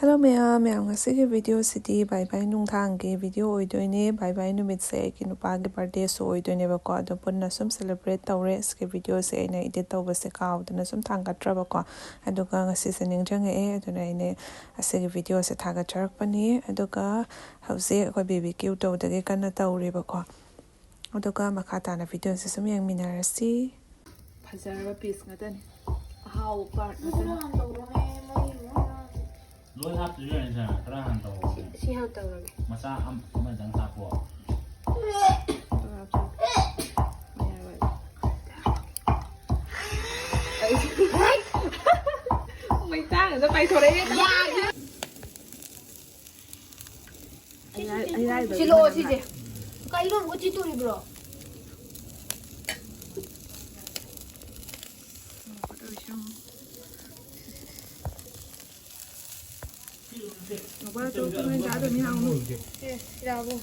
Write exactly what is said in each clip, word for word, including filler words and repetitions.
Hello ꯃꯌꯥꯝ, ꯃꯌꯥꯝ ꯉꯁꯤꯒꯤ ꯚꯤꯗꯤꯑꯣꯁꯤꯗꯤ ꯕꯥꯏ ꯕꯥꯏ ꯅꯨꯡꯗꯥꯡꯒꯤ ꯚꯤꯗꯤꯑꯣ ꯑꯣꯏꯗꯣꯏꯅꯦ꯫ ꯕꯥꯏ ꯕꯥꯏ ꯅꯨꯃꯤꯠꯁꯦ ꯑꯩꯒꯤ ꯅꯨꯄꯥꯒꯤ ꯕꯥꯔꯗꯦꯁꯨ ꯑꯣꯏꯗꯣꯏꯅꯦꯕꯀꯣ, ꯑꯗꯣ ꯄꯨꯟꯅ ꯁꯨꯝ ꯁꯦꯂꯦꯕ꯭ꯔꯦꯠ ꯇꯧꯔꯦ꯫ ꯁꯤꯒꯤ ꯚꯤꯗꯤꯑꯣꯁꯦ ꯑꯩꯅ ꯏꯗꯤꯠ ꯇꯧꯕꯁꯦ ꯀꯥꯎꯗꯅ ꯁꯨꯝ ꯊꯥꯡꯒꯠꯇ꯭ꯔꯕꯀꯣ, ꯑꯗꯨꯒ ꯉꯁꯤꯁꯦ ꯅꯤꯡꯁꯤꯡꯉꯛꯑꯦ, ꯑꯗꯨꯅ ꯑꯩꯅ ꯑꯁꯤꯒꯤ ꯚꯤꯗꯤꯑꯣꯁꯦ ꯊꯥꯒꯠꯆꯔꯛꯄꯅꯤ꯫ ꯑꯗꯨꯒ ꯍꯧꯖꯤꯛ ꯑꯩꯈꯣꯏ ꯕꯦꯕꯤ ꯀ꯭ꯌꯨ ꯇꯧꯗꯒꯤ ꯀꯟꯅ ꯇꯧꯔꯤꯕꯀꯣ꯫ ꯑꯗꯨꯒ ꯃꯈꯥ ꯇꯥꯅ ꯚꯤꯗꯤꯑꯣꯁꯦ ꯁꯨꯝ ꯌꯦꯡꯃꯤꯟꯅꯔꯁꯤ꯫ ꯐꯖꯔꯕ ꯄꯤꯁ ꯉꯥꯛꯇꯅꯤ, ꯑꯍꯥꯎꯕ ꯄꯥꯔꯠ ꯉꯥꯛꯇꯅꯤ꯫ ꯂꯣꯏ ꯍꯥꯞꯇ꯭ꯔꯁꯨ ꯌꯥꯏꯅꯦ, ꯈꯔ ꯍꯥꯟꯅ ꯇꯧꯔꯣ꯫ ꯁꯤ ꯍꯥꯟꯅ ꯇꯧꯔꯒꯦ꯫ ꯃꯆꯥ ꯑꯃ ꯑꯃꯗꯪ ꯍꯥꯞꯄꯣ꯫ ꯃꯩꯇꯥꯟ ꯑꯗ ꯄꯥꯏꯊꯣꯔꯛꯑꯦ꯫ ꯁꯤꯜꯂꯛꯑꯣ ꯁꯤꯁꯦ꯫ ꯀꯩꯅꯣ ꯑꯃꯨꯛꯀ ꯆꯤꯠꯇꯣꯔꯤꯕ꯭ꯔꯣ? ꯁꯦ, ꯁꯤꯗꯕꯨ꯫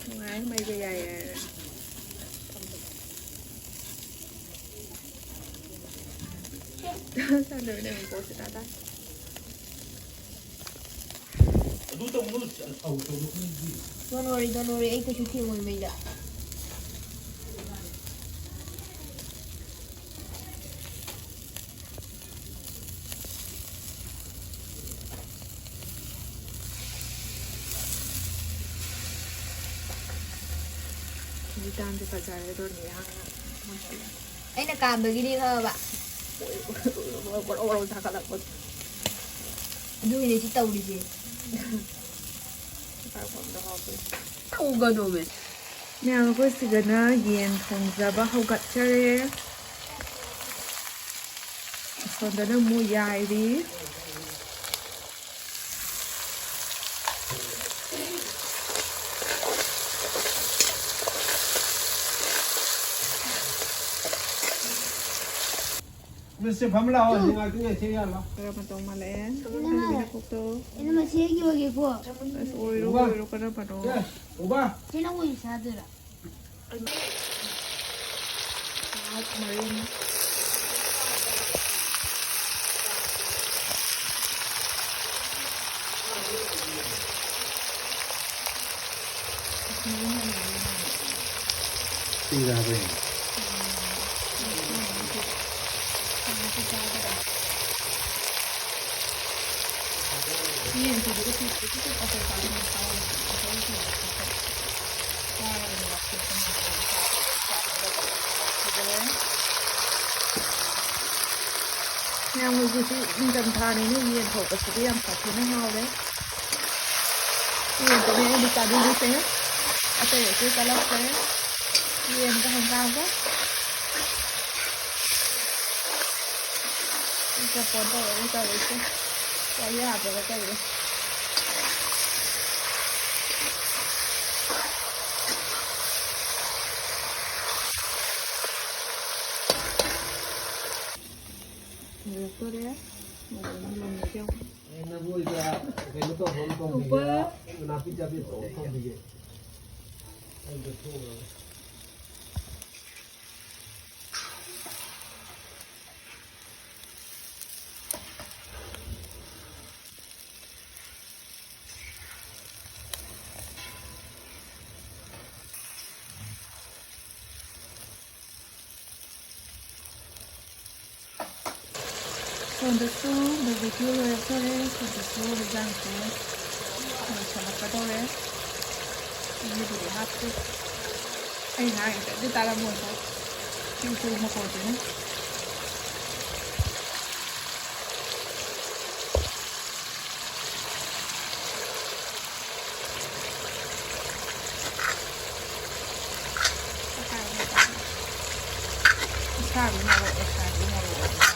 ꯅꯨꯡꯉꯥꯏ, ꯃꯩꯒ ꯌꯥꯏ ꯌꯥꯏꯔꯦ꯫ ꯆꯥꯟꯗꯕꯅꯦ ꯑꯃꯨꯛ ꯄꯣꯠꯁꯦ ꯇꯥ ꯇꯥ꯫ ꯑꯗꯨ ꯇꯧꯅꯨ, ꯇꯧ-, ꯇꯧꯅꯨ, ꯈꯪꯗꯦ꯫ Don't worry, don't worry, ꯑꯩ ꯀꯩꯁꯨ ꯊꯦꯡꯉꯣꯏ ꯃꯩꯗ꯫ ꯃꯩꯇꯥꯟꯁꯦ ꯐꯖꯔꯦ, ꯑꯗꯣ ꯅꯦꯍꯥꯅ ꯃꯨꯟꯍꯜꯂꯦ꯫ ꯑꯩꯅ ꯀꯥꯝꯕꯒꯤꯗꯤ ꯈꯪꯉꯕ? ꯑꯣꯔꯣ ꯑꯣꯔꯣ ꯊꯥꯒꯠꯂꯛꯄꯗꯣ꯫ ꯑꯗꯨꯒꯤꯅꯦ ꯁꯤ ꯇꯧꯔꯤꯁꯦ꯫ ꯇꯧꯒꯅꯣꯃꯦ꯫ ꯃꯌꯥꯝ, ꯑꯩꯈꯣꯏ ꯁꯤꯗꯅ ꯌꯦꯟ ꯊꯣꯡꯖꯕ ꯍꯧꯒꯠꯆꯔꯦ꯫ ꯑꯁꯣꯝꯗꯅ ꯑꯃꯨꯛ ꯌꯥꯏꯔꯤ꯫ ꯃꯤꯁꯁꯦ ꯐꯝ ꯂꯥꯛꯑꯣ, ꯉꯥꯛꯇꯪ ꯉꯥꯏꯊꯣꯛ ꯌꯥꯔꯣ? ꯈꯔ ꯃꯇꯧ ꯃꯥꯜꯂꯛꯑꯦ꯫ ꯏꯅꯝꯃ꯫ ꯅꯀꯣꯛꯇꯣ꯫ ꯏꯅꯝꯃ, ꯁꯤ ꯑꯩꯒꯤ ꯑꯣꯏꯒꯦꯀꯣ꯫ ꯑꯁ, ꯑꯣꯏꯔꯣ, ꯎꯕ꯫ ꯑꯣꯏꯔꯣ, ꯀꯔꯝꯕꯅꯣ? ꯁꯦ, ꯎꯕ꯫ ꯁꯤ ꯅꯪ ꯑꯣꯏꯅ ꯆꯥꯗꯣꯏꯔꯥ? ꯃꯔꯤꯟ꯫ ꯃꯔꯤꯟ ꯌꯥꯝ ꯌꯥꯎꯋꯦ ꯃꯥꯗꯤ꯫ ꯁꯤꯡꯗ ꯍꯥꯞꯄ ꯌꯥꯏ꯫ ꯎꯝ꯫ ꯌꯦꯟ ꯊꯣꯡꯕꯗ ꯄꯤꯁꯇꯨ ꯈꯤꯇꯪ ꯑꯆꯧꯕ ꯑꯃ ꯆꯥꯎꯔꯦ꯫ ꯑꯆꯧꯕ ꯊꯣꯡꯕꯗ ꯈꯤꯇꯪ ꯆꯥꯔꯒ ꯂꯥꯛꯄꯗ ꯐꯖꯔꯦ꯫ ꯃꯌꯥꯝ, ꯍꯧꯖꯤꯛꯁꯤ ꯅꯤꯡꯊꯝ ꯊꯥꯅꯤꯅ ꯌꯦꯟ ꯊꯣꯡꯕꯁꯤꯗꯤ ꯌꯥꯝ ꯁꯥꯊꯤꯅ ꯍꯥꯎꯔꯦ꯫ ꯌꯦꯟꯗꯅꯦ ꯑꯩꯅ ꯆꯥꯅꯤꯡꯉꯤꯁꯦ꯫ ꯑꯇꯩ ꯑꯇꯩ ꯀꯜꯂꯛꯇ꯭ꯔꯦ꯫ ꯌꯦꯟꯒ ꯍꯪꯒꯥꯝꯒ꯫ ꯆꯄꯣꯠ ꯇꯧꯔꯒ ꯇꯧꯔꯤꯁꯦ꯫ ꯋꯥꯔꯤ ꯌꯥꯗ꯭ꯔꯒ ꯇꯧꯔꯦ꯫ ꯂꯣꯏꯔꯛꯇꯣꯔꯦ꯫ ꯃꯣꯔꯣꯛ ꯑꯃ ꯂꯣꯏꯔꯛꯀꯦ꯫ ꯑꯦ, ꯅꯕꯨ ꯑꯣꯏꯗ ꯀꯩꯅꯣ ꯇꯧꯕ ꯑꯃ ꯊꯣꯡꯕꯤꯒꯦꯔꯥ? ꯎꯄꯥ꯫ ꯅꯥꯄꯤ ꯆꯥꯕꯤ ꯇꯧꯕ ꯑꯃ ꯊꯣꯡꯕꯤꯒꯦ꯫ ꯑꯩ ꯑꯝꯇ ꯊꯣꯛꯎꯔꯒꯦ꯫ ꯁꯣꯝꯗꯁꯨ ꯕꯔꯕꯤꯀ꯭ꯌꯨ ꯂꯣꯏꯔꯛꯇꯣꯔꯦ꯫ ꯁꯣꯝꯗꯁꯨ ꯍꯤꯟꯖꯥꯡꯁꯦ ꯂꯣꯏꯁꯤꯜꯂꯛꯀꯗꯧꯔꯦ꯫ ꯃꯍꯤꯕꯨꯗꯤ ꯍꯥꯞꯇꯦ꯫ ꯑꯩ ꯉꯥꯡꯉꯤꯁꯦ ꯑꯝꯇ ꯇꯥꯔꯝꯃꯣꯏꯀꯣ꯫ ꯆꯤꯡ ꯆꯤꯡ ꯃꯈꯣꯟꯁꯤꯅ꯫ ꯏꯁꯥꯒꯤ ꯃꯣꯔꯣꯛ ꯑꯁꯥꯕꯤ ꯃꯣꯔꯣꯛ ꯑꯣꯏꯕ꯫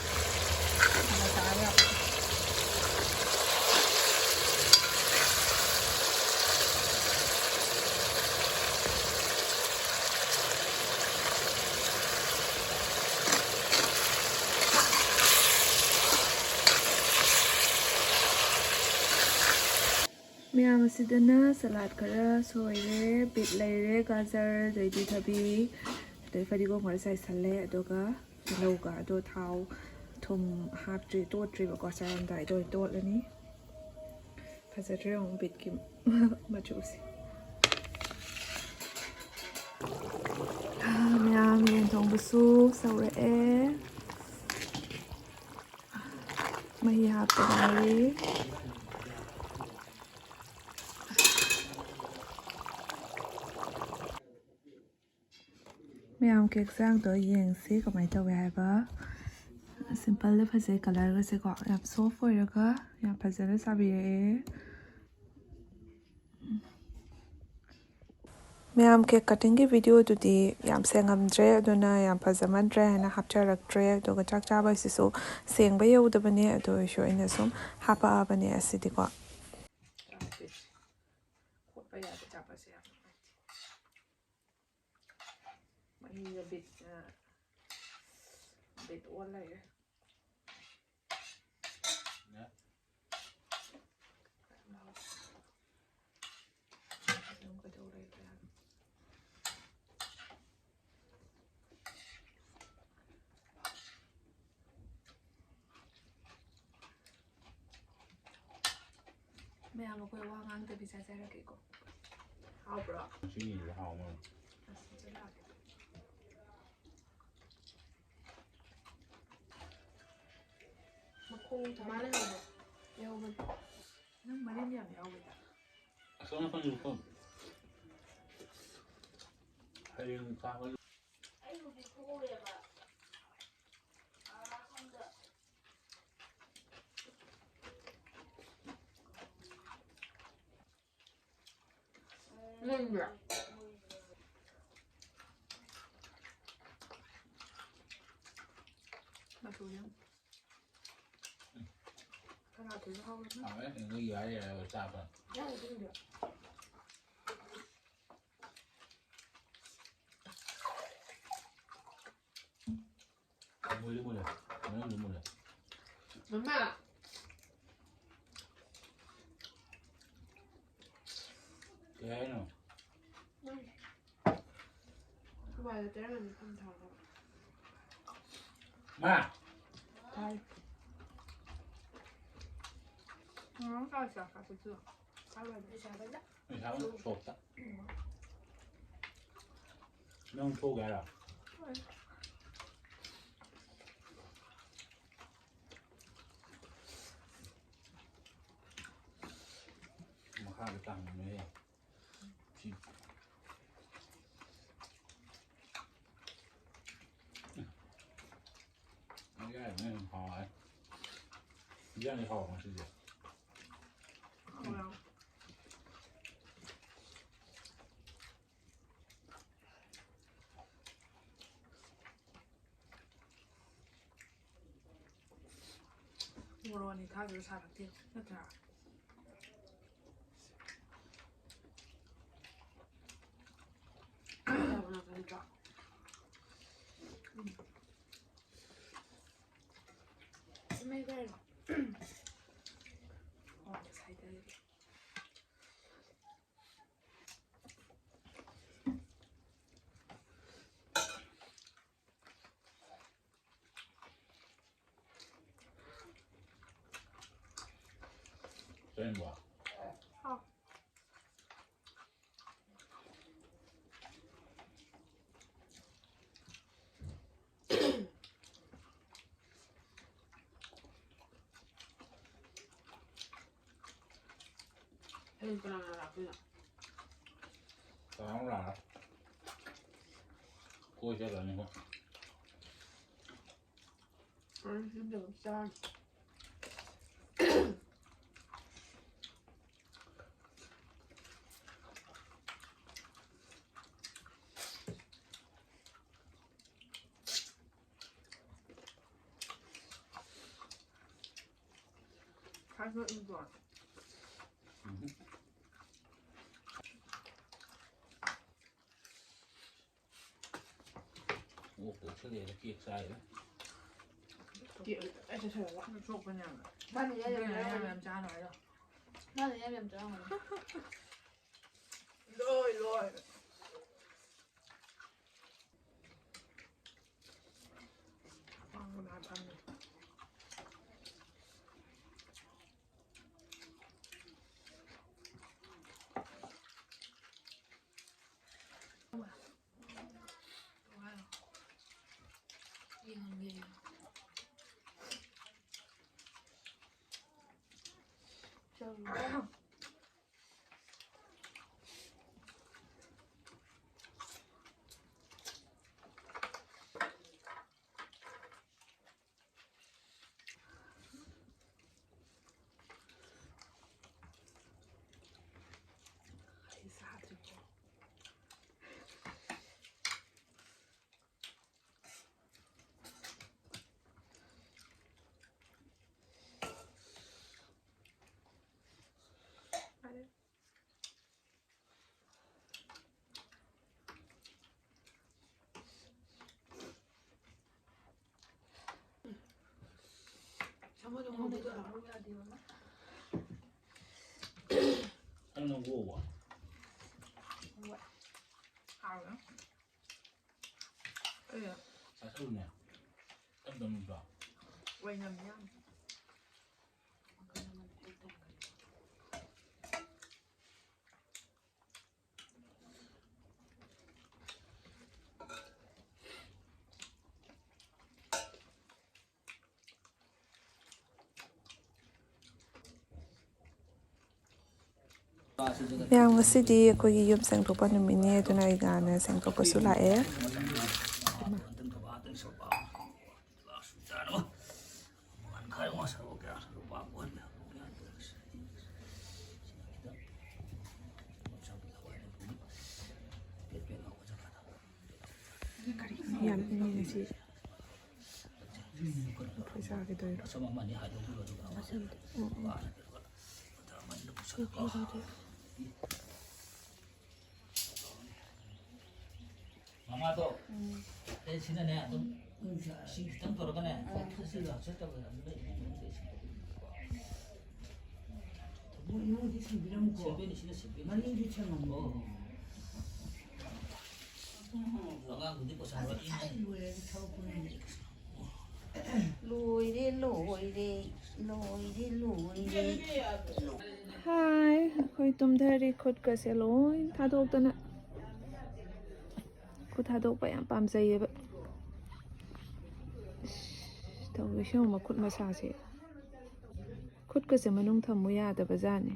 ꯃꯁꯥ ꯌꯥꯝ ꯃꯌꯥꯝ ꯑꯁꯤꯗꯅ ꯁꯂꯥꯗ ꯈꯔ ꯁꯣꯏꯔꯦ, ꯕꯤꯠ ꯂꯩꯔꯦ, ꯒꯥꯖꯔ, ꯑꯗꯩꯗꯤ ꯊꯕꯤ, ꯑꯗꯩ ꯐꯗꯤꯒꯣꯝ ꯈꯔ ꯆꯥꯏꯁꯜꯂꯦ, ꯑꯗꯨꯒ ꯇꯤꯜꯍꯧꯒ ꯑꯗꯣ ꯊꯥꯎ ꯊꯨꯝ ꯍꯥꯞꯇ꯭ꯔꯤ, ꯇꯣꯠꯇ꯭ꯔꯤꯕꯀꯣ, ꯆꯥꯔꯝꯗꯥꯏꯗ ꯑꯣꯏꯅ ꯇꯣꯠꯂꯅꯤ꯫ ꯐꯖꯗ꯭ꯔꯦ ꯌꯦꯡꯉꯨ, ꯕꯤꯠꯀꯤ ꯃꯆꯨꯁꯦ꯫ ꯃꯌꯥꯝ ꯌꯦꯟ ꯊꯣꯡꯕꯁꯨ ꯁꯧꯔꯛꯑꯦ꯫ ꯃꯍꯤ ꯍꯥꯞꯄ ꯉꯥꯏꯔꯤ꯫ ꯃꯌꯥꯝ ꯀꯦꯛ ꯆꯥꯡꯗꯣ ꯌꯦꯡꯁꯤ ꯀꯃꯥꯏꯅ ꯇꯧꯋꯦ ꯍꯥꯏꯕ꯫ ꯁꯤꯝꯄꯜꯗ ꯐꯖꯩ, ꯀꯂꯔꯒꯁꯦꯀꯣ ꯌꯥꯝ ꯁꯣꯐ ꯑꯣꯏꯔꯒ ꯌꯥꯝ ꯐꯖꯅ ꯁꯥꯕꯤꯔꯛꯑꯦ꯫ ꯃꯌꯥꯝ ꯀꯦꯛ ꯀꯠꯇꯤꯡꯒꯤ ꯚꯤꯗꯤꯑꯣꯗꯨꯗꯤ ꯌꯥꯝ ꯁꯦꯡꯉꯝꯗ꯭ꯔꯦ, ꯑꯗꯨꯅ ꯌꯥꯝ ꯐꯖꯃꯟꯗ꯭ꯔꯦ ꯍꯥꯏꯅ ꯍꯥꯞꯆꯔꯛꯇ꯭ꯔꯦ꯫ ꯑꯗꯨꯒ ꯆꯥꯛ ꯆꯥꯕꯁꯤꯁꯨ ꯁꯦꯡꯕ ꯌꯧꯗꯕꯅꯦ, ꯑꯗꯨ ꯑꯣꯏꯔꯁꯨ ꯑꯩꯅ ꯁꯨꯝ ꯍꯥꯄꯛꯑꯕꯅꯦ ꯑꯁꯤꯗꯤꯀꯣ꯫ ꯈꯣꯠꯄ ꯌꯥꯗꯦ, ꯆꯥꯄꯣꯠꯁꯦ ꯌꯥꯝ ꯅꯨꯡꯉꯥꯏꯇꯦ꯫ ꯃꯍꯤꯒ ꯕꯤꯠ, ꯑ, ꯕꯤꯠ ꯑꯣꯜ ꯂꯩꯔꯦ꯫ ꯑꯗꯨꯝ ꯀꯩꯗꯧ ꯂꯩꯕ꯭ꯔꯥ? ꯃꯌꯥꯝ ꯑꯩꯈꯣꯏ ꯋꯥ ꯉꯥꯡꯗꯕꯤ ꯆꯥꯖꯔꯒꯦꯀꯣ꯫ ꯍꯥꯎꯕ꯭ꯔꯣ? ꯁꯤꯒꯤꯁꯦ ꯍꯥꯎ ꯃꯥꯜꯂꯦ꯫ ꯑꯁ, ꯆꯤꯜꯂꯥꯛꯀꯦ꯫ ꯃꯈꯣꯡ ꯊꯝꯃ ꯂꯩꯍꯧꯕ꯫ ꯌꯥꯎꯕꯅꯦ꯫ ꯅꯪ ꯃꯔꯤꯟ ꯌꯥꯝ ꯌꯥꯎꯋꯤꯗ꯫ ꯑꯁꯣꯝ ꯅꯥꯀꯟꯗꯁꯨ ꯀꯣ꯫ ꯍꯌꯦꯡ ꯆꯥꯕ꯫ ꯑꯩ ꯍꯧꯖꯤꯛ ꯊꯣꯛꯎꯔꯦꯕ꯫ ꯑꯥ, ꯁꯣꯝꯗ꯫ ꯂꯩꯕ꯭ꯔꯥ? ꯃꯆꯨꯁꯦ ꯀꯅꯥ ꯊꯣꯏꯅ ꯍꯥꯎꯔꯝꯃꯤ? ꯍꯥꯎꯋꯦ, ꯅꯣꯏ ꯌꯥꯔꯦ, ꯌꯥꯔꯦ, ꯆꯥꯕ꯫ ꯌꯥꯔꯦ, ꯑꯗꯨꯝꯗꯤ꯫ ꯃꯨꯜꯂꯤ, ꯃꯨꯜꯂꯤ꯫ ꯃꯅꯨꯡꯗꯤ ꯃꯨꯜꯂꯤ꯫ ꯃꯃꯥ꯫ ꯀꯩ ꯍꯥꯏꯅꯣ? ꯎꯝ꯫ ꯇꯔꯥꯃꯉꯥ ꯐꯝ ꯊꯥꯎꯔꯣ꯫ ꯃꯥ꯫ ꯇꯥꯏ꯫ ꯎꯝ, ꯀꯥꯏ ꯆꯥꯛ ꯆꯥ ꯆꯠꯇꯣꯏꯅꯣ? ꯀꯥꯏ ꯋꯥꯏꯗ? ꯄꯩꯁꯥ ꯁꯣꯞꯇ꯫ ꯎꯝ꯫ ꯅꯪ ꯊꯣꯛꯎꯒꯦ ꯍꯥꯏꯔꯣ? ꯍꯣꯏ꯫ ꯃꯈꯥꯗ ꯇꯥꯡꯕꯅꯦ꯫ ꯁꯤ꯫ ꯃꯌꯥꯏꯗꯨꯅ ꯍꯦꯟꯅ ꯍꯥꯎꯔꯦ꯫ ꯏꯟꯖꯥꯡꯗꯤ ꯍꯥꯎꯕ ꯉꯁꯤꯗꯤ꯫ ꯍꯥꯎꯋꯦ꯫ ꯃꯣꯔꯣꯛ ꯑꯅꯤ ꯊꯥꯛꯑꯒ ꯁꯥꯔꯛꯇꯦ ꯅꯠꯇ꯭ꯔꯥ? ꯇꯧꯕꯅ ꯐꯠꯇ꯭ꯔꯣ? ꯎꯝ꯫ ꯁꯤ ꯃꯩ ꯀꯥꯏꯔꯣ? ꯑꯣ, ꯉꯁꯥꯏꯗꯒꯤ꯫ ꯆꯥꯅꯤꯡꯕ꯭ꯔꯣ? ꯍꯥꯎ꯫ ꯍꯌꯦꯡ ꯀꯅꯥ ꯀꯅꯥ ꯂꯥꯛꯇꯣꯏꯅꯣ? ꯀꯅꯥꯝ ꯂꯥꯛꯑꯔꯣꯏ꯫ ꯀꯣꯏ ꯆꯠꯂꯅꯤ ꯑꯩꯈꯣꯏ꯫ ꯑꯩ ꯁꯤꯗ ꯆꯥꯔꯅꯤ꯫ ꯈꯔ ꯏꯪꯗ꯭ꯔꯣ? ꯎꯝ꯫ ꯑꯣꯛ ꯄꯣꯛꯁꯜꯂꯦꯅ ꯀꯦꯛ ꯆꯥꯏꯔ꯫ ꯀꯦꯛ ꯂꯣꯏ ꯆꯥꯁꯜꯂꯕ? ꯁꯣꯛꯄꯅꯦ ꯌꯥꯝꯅ꯫ ꯃꯥꯅ ꯌꯥꯝ ꯌꯥꯝ ꯑꯗꯨꯅ ꯌꯥꯝ ꯌꯥꯎꯔꯝꯒꯅꯤ꯫ ꯌꯥꯝ ꯆꯥꯅꯨ ꯍꯥꯏꯗꯣ꯫ ꯃꯥꯅ ꯌꯥꯝ ꯌꯥꯝ ꯆꯥꯔꯝꯒꯅꯤ꯫ ꯂꯣꯏ ꯂꯣꯏ꯫ ꯅꯪꯅ ꯑꯣꯛꯑꯕꯣ? ꯍꯥꯎꯋꯦ꯫ ꯑꯦ꯫ ꯆꯥꯁꯜꯂꯨꯅꯦ꯫ ꯇꯞ ꯇꯞꯅ ꯆꯥꯎ꯫ ꯑꯣꯏꯅꯝꯅꯦ ꯌꯥꯝ꯫ ꯃꯌꯥꯝ, ꯉꯁꯤꯗꯤ ꯑꯩꯈꯣꯏꯒꯤ ꯌꯨꯝ ꯁꯦꯡꯗꯣꯛꯄ ꯅꯨꯃꯤꯠꯅꯤ, ꯑꯗꯨꯅ ꯑꯩ ꯉꯥꯟꯅ ꯁꯦꯡꯗꯣꯛꯄꯁꯨ ꯂꯥꯛꯑꯦ꯫ ꯌꯥꯝ ꯏꯪꯉꯦ ꯉꯁꯤ꯫ ꯑꯩꯈꯣꯏ ꯆꯥꯈꯤꯗꯣꯏꯔꯣ? ꯎꯝ, ꯎꯝ꯫ ꯃꯃꯥꯗꯣ, ꯑꯦ, ꯁꯤꯅꯅꯦ, ꯑꯗꯨꯝ ꯏꯁꯤꯡ ꯈꯤꯇꯪ ꯇꯧꯔꯒꯅꯦ, ꯊꯛꯆꯤꯜꯂꯣ, ꯍꯛꯆꯤꯜ ꯇꯧꯕꯗ ꯑꯗꯨꯝ ꯂꯩ, ꯏꯃꯨꯡ ꯃꯅꯨꯡꯗ ꯏꯁꯤꯡ ꯇꯧꯕꯤꯕꯀꯣ꯫ ꯃꯣꯏ ꯏꯃꯨꯡꯗꯤ ꯁꯦꯡꯕꯤꯔꯝꯃꯨꯀꯣ꯫ ꯁꯦꯡꯗꯣꯏꯅꯤ, ꯁꯤꯅ ꯁꯦꯡꯗꯣꯏꯅꯤ꯫ ꯃꯅꯤꯡꯗꯤ ꯁꯦꯡꯉꯝꯃꯨꯀꯣ꯫ ꯑꯣ꯫ ꯑꯉꯥꯡꯗꯨꯗꯤ ꯄꯩꯁꯥ ꯂꯣꯏ ꯏꯪꯉꯦ꯫ ꯂꯣꯏꯔꯦ, ꯊꯕꯛ ꯄꯨꯝꯅꯃꯛ꯫ ꯂꯣꯏꯔꯦ, ꯂꯣꯏꯔꯦ, ꯂꯣꯏꯔꯦ, ꯂꯣꯏꯔꯦ꯫ ꯍꯥꯏ, ꯑꯩꯈꯣꯏ ꯇꯨꯝꯊꯔꯤ, ꯈꯨꯠꯀꯁꯦ ꯂꯣꯏ ꯊꯥꯗꯣꯛꯇꯅ꯫ ꯈꯨꯠ ꯊꯥꯗꯣꯛꯄ ꯌꯥꯝ ꯄꯥꯝꯖꯩꯌꯦꯕ꯫ ꯇꯧꯔꯤꯁꯦ ꯌꯦꯡꯉꯨ, ꯃꯈꯨꯠ ꯃꯁꯥꯁꯦ꯫ ꯈꯨꯠꯀꯁꯦ ꯃꯅꯨꯡ ꯊꯝꯃꯨ ꯌꯥꯗꯕ ꯖꯥꯠꯅꯤ꯫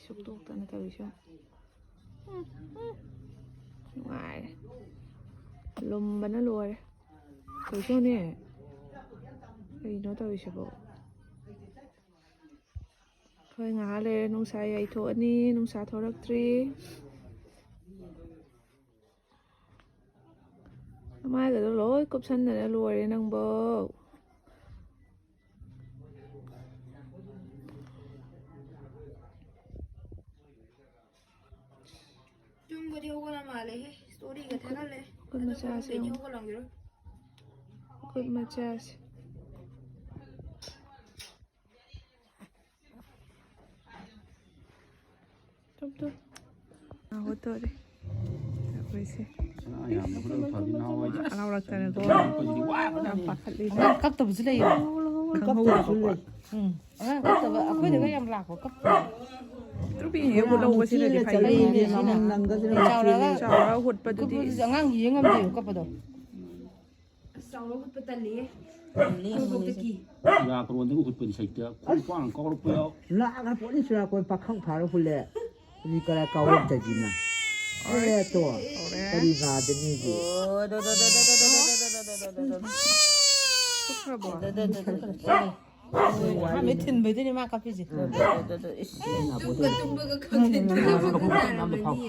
ꯁꯨꯛꯇꯣꯛꯇꯅ ꯇꯧꯔꯤꯁꯦ ꯌꯦꯡꯉꯨ꯫ ꯎꯝ, ꯎꯝ꯫ ꯅꯨꯡꯉꯥꯏꯔꯦ꯫ ꯂꯨꯝꯕꯅ ꯂꯣꯏꯔꯦ꯫ ꯇꯧꯔꯤꯁꯦ ꯌꯦꯡꯉꯨꯅꯦ꯫ ꯀꯩꯅꯣ ꯇꯧꯔꯤꯁꯤꯕꯣ? ꯍꯣꯏ, ꯉꯥꯏꯍꯥꯛ ꯂꯩꯔꯦ ꯅꯨꯡꯁꯥ ꯌꯩꯊꯣꯛꯑꯅꯤ, ꯅꯨꯡꯁꯥ ꯊꯣꯔꯛꯇ꯭ꯔꯤ꯫ ꯃꯥꯏꯒꯗꯣ ꯂꯣꯏ ꯀꯨꯞꯁꯟꯗꯅ ꯂꯣꯏꯔꯦ ꯅꯪꯕꯣ꯫ ꯇꯨꯝꯕꯗꯤ ꯍꯧꯒꯠꯂ ꯃꯥꯜꯂꯦꯍꯦ, ꯁ꯭ꯇꯣꯔꯤꯒ ꯊꯥꯒꯠꯂꯦ꯫ ꯈꯨꯠ ꯑꯗꯣ ꯃꯆꯥꯁꯦ ꯐꯃꯨꯡꯗꯩꯗꯤ ꯌꯦꯡꯉꯨ꯫ ꯍꯧꯒꯠꯂꯝꯈꯤꯔꯣꯏ꯫ ꯈꯨꯠ ꯃꯆꯥꯁꯦ꯫ ꯇꯨꯝ, ꯇꯨꯝ꯫ ꯉꯥ ꯍꯣꯠꯇꯣꯔꯦ꯫ ꯑꯩꯈꯣꯏꯁꯦ꯫ ꯁꯅꯥ ꯌꯥꯝꯕ ꯈꯨꯗꯣꯜ ꯐꯕꯤ ꯅꯍꯥꯟꯋꯥꯏꯗꯤ꯫ ꯍꯔꯥꯎꯔꯛꯇꯅꯀꯣ꯫ ꯌꯥꯝ ꯄꯥꯈꯠꯂꯤꯅꯦ꯫ ꯑꯉꯥꯡ ꯀꯞꯇꯕꯁꯨ ꯂꯩꯌꯦ꯫ ꯈꯪꯍꯧꯗꯕꯀꯣ꯫ ꯎꯝ꯫ ꯑꯉꯥꯡ ꯀꯞꯇꯕ ꯑꯩꯈꯣꯏꯗꯒ ꯌꯥꯝ ꯂꯥꯛꯄ ꯀꯞꯇꯕ꯫ ꯇ꯭ꯔꯨꯄꯤ ꯍꯦꯛ ꯍꯨꯠꯍꯧꯕꯁꯤꯅꯗꯤ ꯐꯩ꯫ ꯆꯥꯎꯔꯒ ꯆꯥꯎꯔꯒ ꯍꯨꯠꯄꯗꯨꯗꯤ꯫ ꯀꯞꯄꯗꯨꯁꯨ ꯑꯉꯥꯡ ꯌꯦꯡ ꯉꯝꯗꯦꯕ ꯀꯞꯄꯗꯣ꯫ ꯑꯁ, ꯆꯥꯎꯔ ꯍꯨꯠꯄ ꯇꯜꯂꯤꯍꯦ꯫ ꯇꯜꯂꯤ꯫ ꯆꯨꯔꯥꯀꯣꯔꯣꯟꯗꯒ ꯍꯨꯠꯄꯗꯤ ꯁꯩꯇ ꯈꯣꯡꯄꯥꯡ ꯀꯥꯎꯔꯛꯄ ꯌꯥꯎ꯫ ꯂꯥꯛꯈ꯭ꯔ ꯄꯣꯠꯅꯤ ꯆꯨꯔꯥꯀꯣꯔꯣꯟ ꯄꯥꯈꯪ ꯐꯥꯔ ꯍꯨꯜꯂꯦ꯫ ꯍꯧꯖꯤꯛ ꯀꯔꯥꯏ ꯀꯥꯎꯔꯛꯇꯗꯤꯅ꯫ ꯑꯦ ꯇꯣ꯫ ꯍꯧꯔꯦ꯫ ꯀꯔꯤ ꯅꯥꯗꯅꯤꯒꯤ꯫ ꯍꯨꯠꯈ꯭ꯔꯕꯣ? ꯃꯤꯠ ꯊꯤꯟꯕꯩꯗꯨꯅꯦ ꯃꯥ ꯀꯞꯄꯤꯁꯦ꯫ ꯇꯨꯝꯕ ꯇꯨꯝꯕꯒ ꯈꯪꯗꯦ꯫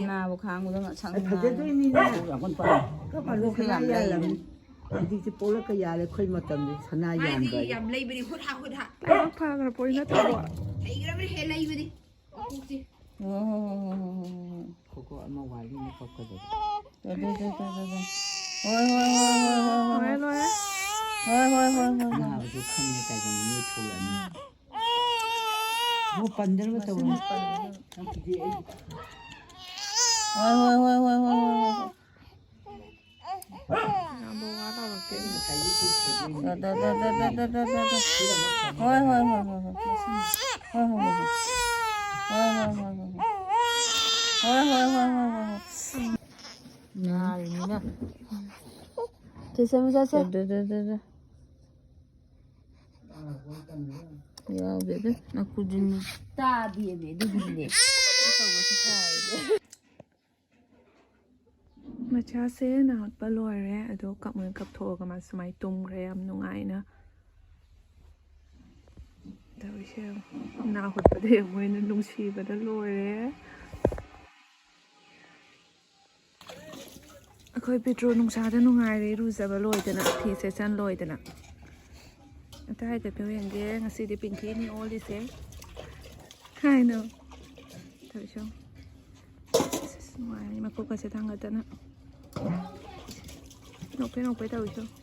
ꯅꯥꯕ ꯈꯥꯡꯕꯗ ꯉꯁꯪ ꯐꯖꯗꯣꯏꯅꯤꯅꯦ꯫ ꯌꯥꯝ ꯀꯟꯅ ꯄꯥꯏ꯫ ꯀꯞꯄꯅꯨ ꯁꯅꯥ ꯌꯥꯜꯂꯝꯅꯤ꯫ ꯍꯧꯖꯤꯛꯇꯤ ꯄꯣꯛꯂꯛꯀ ꯌꯥꯔꯦ ꯑꯩꯈꯣꯏ ꯃꯇꯝꯗꯤ ꯁꯅꯥ ꯃꯥꯏꯗꯤ ꯌꯥꯟꯕ ꯍꯥꯏ꯫ ꯌꯥꯝ ꯂꯩꯕꯅꯤ, ꯍꯨꯠ ꯍꯥ ꯍꯨꯠ ꯍꯥ꯫ ꯂꯥꯏꯕꯛ ꯐꯈ꯭ꯔ ꯄꯣꯠ ꯅꯠꯇ꯭ꯔꯕꯣ? ꯍꯩꯈ꯭ꯔꯕꯅꯤ ꯍꯦ ꯂꯩꯕꯗꯤ꯫ ꯃꯀꯣꯛꯁꯦ꯫ ꯍꯣꯏ, ꯍꯣꯏ, ꯍꯣꯏ, ꯍꯣꯏ, ꯍꯣꯏ, ꯍꯣꯏ꯫ ꯈꯣꯀꯣ ꯑꯃ ꯋꯥꯠꯂꯤꯅꯦ ꯀꯞꯀꯗꯕ꯫ ꯇꯣ, ꯇꯣ, ꯇꯣ, ꯇꯣ, ꯇꯣ, ꯇꯣ꯫ ꯍꯣꯏ, ꯍꯣꯏ, ꯍꯣꯏ, ꯍꯣꯏ, ꯍꯣꯏ, ꯍꯣꯏ, ꯍꯣꯏ꯫ ꯂꯣꯏꯔꯦ, ꯂꯣꯏꯔꯦ꯫ ꯍꯣꯏ, ꯍꯣꯏ, ꯍꯣꯏ, ꯍꯣꯏ, ꯍꯣꯏ꯫ ꯑꯅꯥꯕꯗꯨ ꯈꯪꯉꯦ ꯇꯥꯏꯕꯪ ꯃꯤ ꯊꯣꯛꯂꯛꯑꯅꯤ꯫ ꯍꯣ, ꯄꯟꯗꯅꯕ ꯇꯧꯔꯣ꯫ ꯃꯁꯤꯅ ꯄꯟꯗꯅꯕ꯫ ꯅꯪꯒꯤꯗꯤ ꯑꯩ ꯍꯣꯏ, ꯍꯣꯏ, ꯍꯣꯏ, ꯍꯣꯏ, ꯍꯣꯏ, ꯍꯣꯏ, ꯍꯣꯏ꯫ ꯌꯥꯝꯕ ꯋꯥ ꯂꯥꯎꯔꯛꯇꯦ꯫ ꯍꯣꯏ, ꯍꯣꯏ, ꯍꯣꯏ, ꯍꯣꯏ, ꯍꯣꯏ꯫ ꯍꯣꯏ, ꯍꯣꯏ, ꯍꯣꯏ, ꯍꯣꯏ꯫ ꯍꯣꯏ, ꯍꯣꯏ, ꯍꯣꯏ, ꯍꯣꯏ, ꯍꯣꯏ꯫ ꯍꯣꯏ, ꯍꯣꯏ, ꯍꯣꯏ, ꯍꯣꯏ, ꯍꯣꯏ꯫ ꯆꯠꯁꯦ, ꯆꯠꯁꯦ꯫ ꯗ, ꯗ, ꯗ, ꯗ꯫ ꯌꯥꯎꯗꯦꯗ, ꯅꯥꯀꯨꯖꯤꯟ꯫ ꯇꯥꯗꯦꯃꯤ ꯑꯗꯨꯒꯤꯅꯦ꯫ ꯃꯆꯥꯁꯦ ꯅꯥꯍꯨꯠꯄ ꯂꯣꯏꯔꯦ, ꯑꯗꯣ ꯀꯞ ꯑꯣꯏꯅ ꯀꯞꯊꯣꯛꯑꯒ ꯃꯥ ꯁꯨꯃꯥꯏꯅ ꯇꯨꯝꯈ꯭ꯔꯦ, ꯌꯥꯝ ꯅꯨꯡꯉꯥꯏꯅ꯫ ꯇꯧꯔꯤꯁꯦ ꯌꯦꯡꯉꯣ꯫ ꯅꯥꯍꯨꯠꯄꯗ ꯌꯦꯡꯉꯣ, ꯃꯣꯏꯅ ꯅꯨꯡꯁꯤꯕꯗ ꯂꯣꯏꯔꯦ꯫ ꯑꯩꯈꯣꯏ ꯄꯤꯇ꯭ꯔꯨ ꯅꯨꯡꯁꯥꯗ ꯅꯨꯡꯉꯥꯏꯔꯦ, ꯏꯔꯨꯖꯕ ꯂꯣꯏꯗꯅ, ꯐꯤ ꯁꯦꯠꯆꯟ ꯂꯣꯏꯗꯅ꯫ ꯑꯇꯩ ꯍꯥꯏꯐꯦꯠ ꯌꯦꯡꯒꯦ, ꯉꯁꯤꯗꯤ ꯄꯤꯡꯀꯤꯅꯤ ꯑꯣꯜꯂꯤꯁꯦ꯫ ꯀꯥꯏꯅꯣ? ꯇꯧꯔꯤꯁꯦ ꯌꯦꯡꯉꯣ꯫ ꯑꯁ, ꯅꯨꯡꯉꯥꯏꯔꯦ, ꯃꯀꯣꯛꯀꯁꯦ ꯊꯥꯡꯒꯠꯇꯅ꯫ ꯅꯣꯛꯐꯦ ꯅꯣꯛꯐꯦ ꯇꯧꯔꯤꯁꯦ ꯌꯦꯡꯉꯣ꯫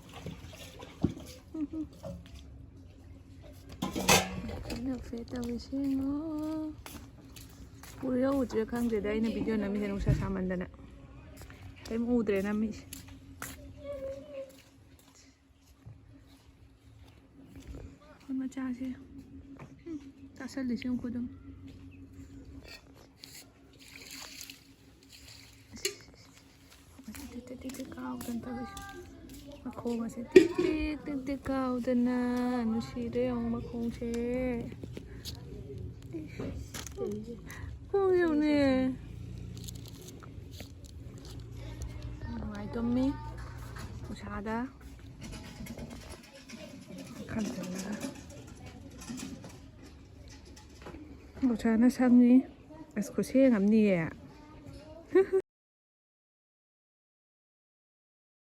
ꯎꯝ, ꯎꯝ꯫ ꯅꯣꯛꯐꯦ ꯅꯣꯛꯐꯦ ꯇꯧꯔꯤꯁꯦ ꯌꯦꯡꯉꯣ꯫ ꯎꯔꯤꯔ ꯎꯗ꯭ꯔꯤꯔ ꯈꯪꯗ꯭ꯔꯦꯗ, ꯑꯩꯅ ꯚꯤꯗꯤꯑꯣ ꯅꯝꯃꯤꯁꯦ ꯅꯨꯡꯁꯥ ꯁꯥꯃꯟꯗꯅ꯫ ꯀꯩꯝ ꯎꯗ꯭ꯔꯦ ꯅꯝꯃꯤꯁꯦ꯫ ꯃꯆꯥꯁꯦ꯫ ꯎꯝ, ꯆꯥꯁꯜꯂꯤꯁꯦ ꯌꯦꯡꯉꯨꯀꯣ ꯑꯗꯨꯝ꯫ ꯇꯤꯛ ꯇꯤꯛ ꯇꯤꯛ ꯇꯤꯛ ꯀꯥꯎꯗꯅ ꯇꯧꯔꯤꯁꯦ꯫ ꯃꯈꯣꯡ ꯑꯁꯦ ꯇꯤꯛ ꯇꯤꯛ ꯇꯤꯛ ꯇꯤꯛ ꯀꯥꯎꯗꯅ꯫ ꯅꯨꯡꯁꯤꯗ꯭ꯔꯥ ꯌꯦꯡꯉꯨ ꯃꯈꯣꯡꯁꯦ꯫ ꯈꯣꯡ ꯌꯦꯡꯉꯨꯅꯦ꯫ ꯅꯨꯡꯉꯥꯏ ꯇꯨꯝꯃꯤ ꯅꯨꯡꯁꯥꯗ꯫ ꯈꯟꯖꯤꯜꯂꯒ꯫ ꯅꯨꯡꯁꯥꯅ ꯁꯪꯉꯤ꯫ ꯑꯁ, ꯈꯨꯠꯁꯦꯡ ꯑꯃꯅꯤꯌꯦ꯫